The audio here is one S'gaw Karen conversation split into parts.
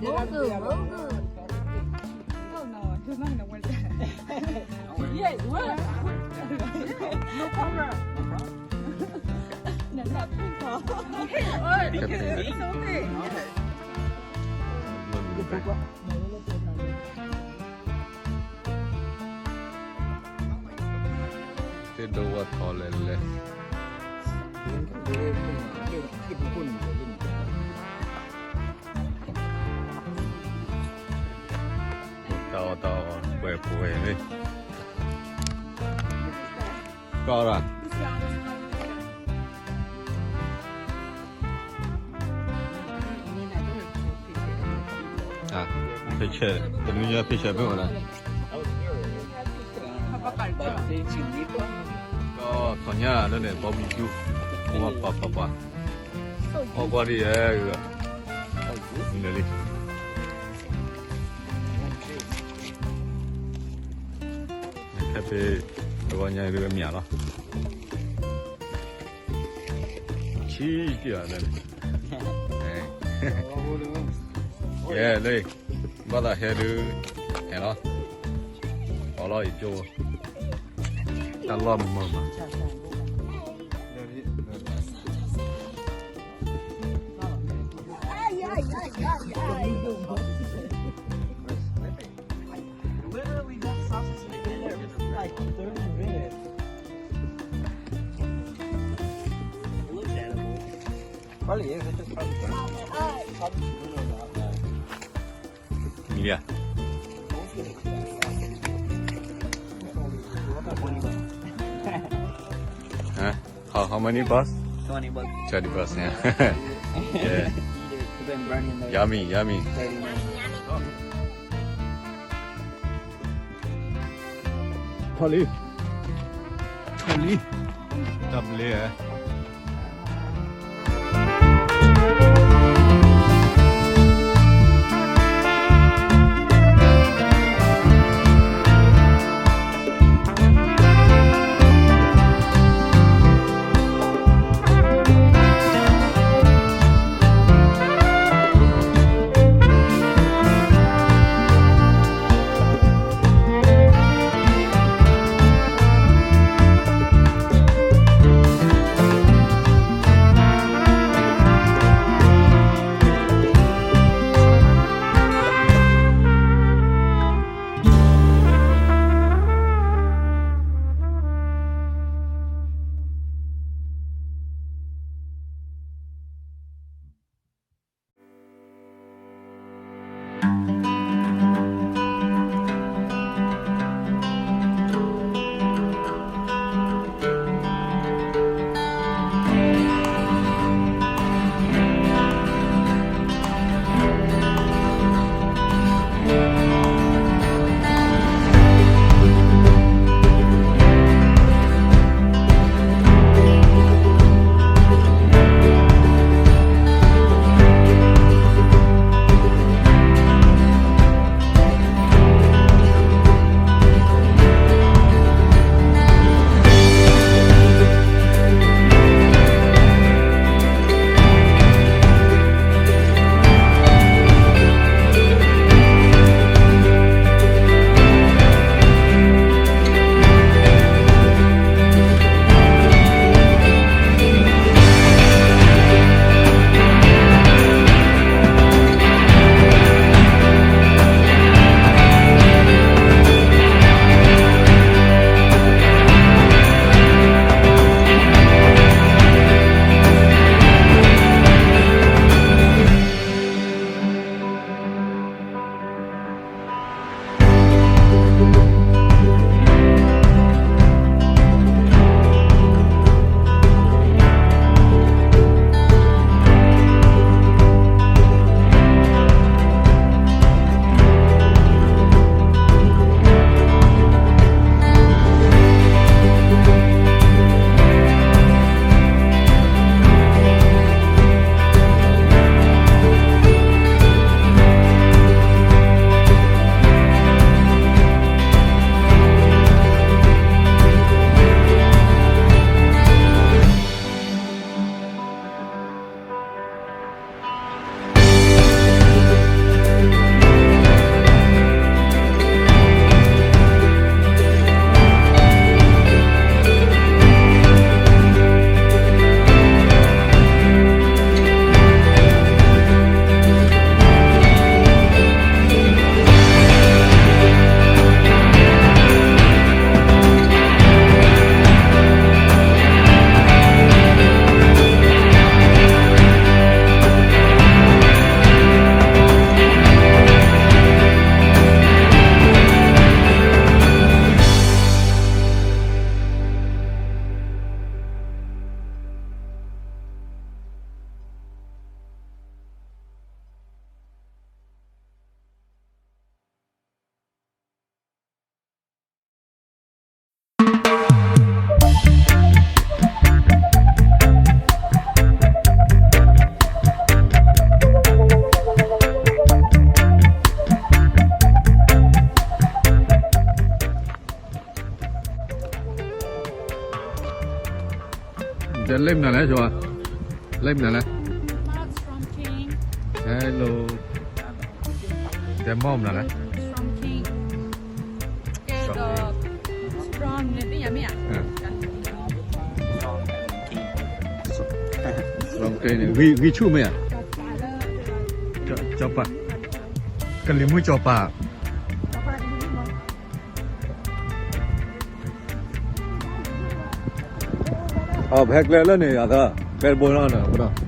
Mogu, mogu. Oh no, he's not gonna want that. Yes, what? No problem. No, not ping pong. Okay, oh, because it's so big. Okay. သ့ၣ်ဒိဝၣ်ထီလဲၣ်လဲၣ်, တၢ်အီၣ်တၢ်အီပှဲၤပှဲၤန့ၣ်, ကီၢ်ရၣ် picture, တနွံညါ picture ဖဲဝဲဒၣ်, ကီၢ်ထီၣ်ညါလၢန့ၣ် barbecue, ပှၤပှၤပှၤပှၤ, အီၣ်ကွၢ်ဒ်ယဲ, နလံ, ခဲဖဲ တဂီၤညါဒ်အမ့ၢ်လီၤ. ဆံးက့ၤလၢန့ၣ်, ယဲလၢ, ဘၣ်သးဟဲဒုး, ဟဲလီၤ, အီၣ်လီၤအံၤကၠိ, တၢ်လီၢ်မုာ်မး. Literally, that sausage has been there for like thirty minutes. It looks edible. Probably is. It just probably burnt. Probably burnt on the outside. Yeah. Huh? How, how many bucks? Twenty bucks. Twenty bucks, yeah. Yeah. Eat it. It's been burning there. Yummy, yummy. Thirty minutes. Charlie. Charlie. Double A, eh? လဲၤမနုၤလဲၣ်, လဲၤမနုၤလဲၣ်, Hello, တဲမီၢ်မနုၤလဲၣ်, ဂံၢ်ဆူၣ်မ့ၢ်ဧါ, ကလံၤမုၢ်ကၠီၤပၤ အဖဲကျဲလၢန့ၣ် အသး ကျဲတဘိနီၤ, ချံကဘီလီၢ်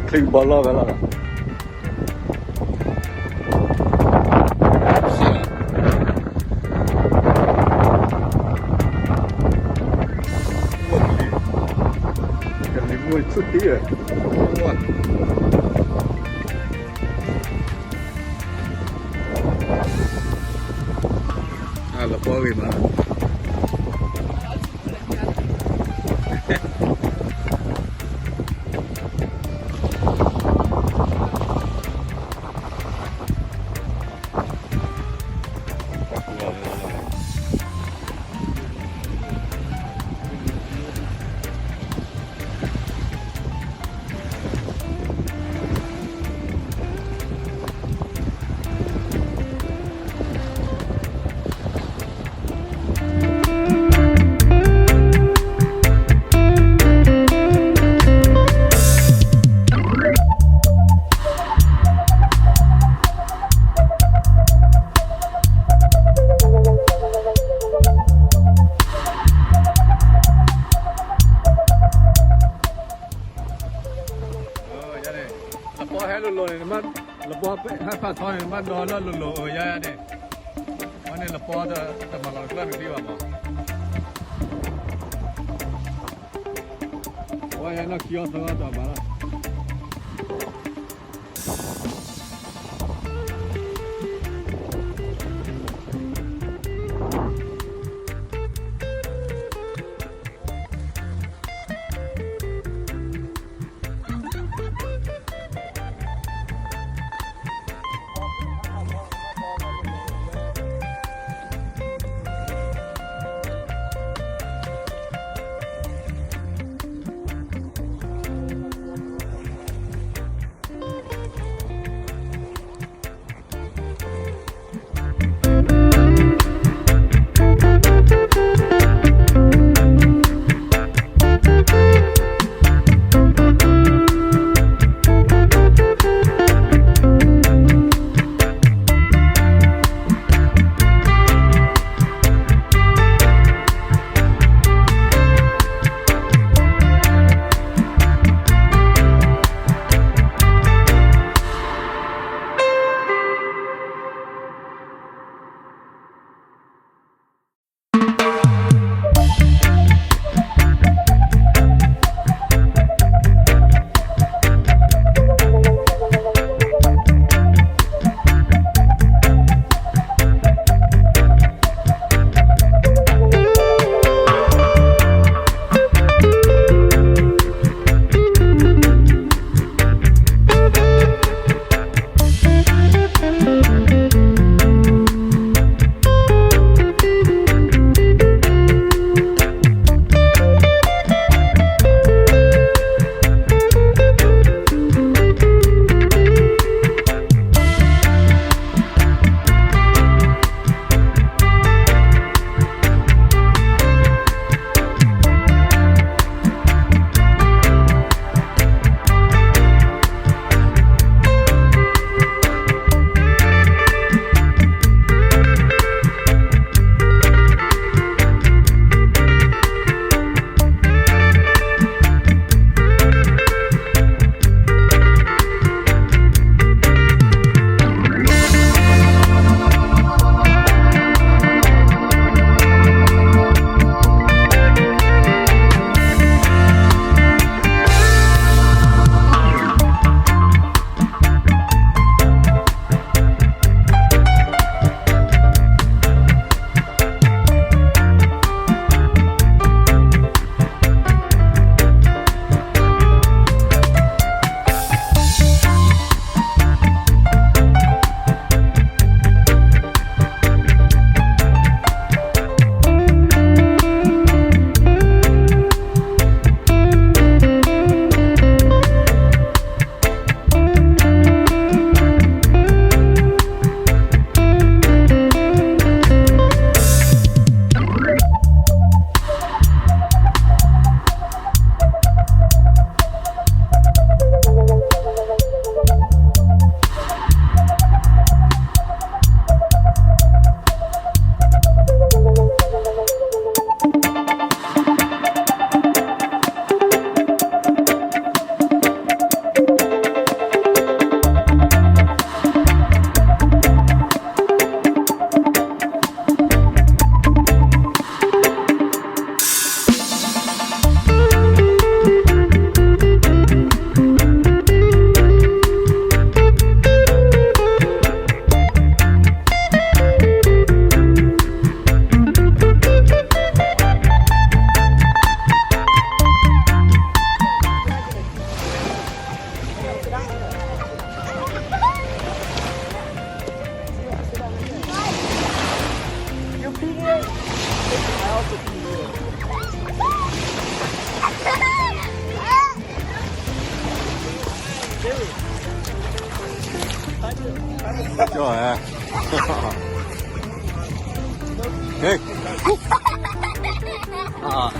ဖဲလီၤ. ကလံၤမုၢ်ဆူၣ်တံၢ်, လပီဂ့ၤမး. လပီဟဲလိၤလိၤန့ၣ်, လပီဟဲဖးထီန့ၣ် နဘၣ်ဒီလၢလိၤလိၤဧါ, ယၤန့ၣ်, အန့ၣ်လပီတမၤလီၤကျၢၢ်တသ့ဘၣ်မး, အဝဲဟဲနီၢ်ခံအီၤသၢအီၤတဘၣ်လီၤ. လ You pee there? I also pee there. Jerry. Sure, yeah. Hey. Uh-uh.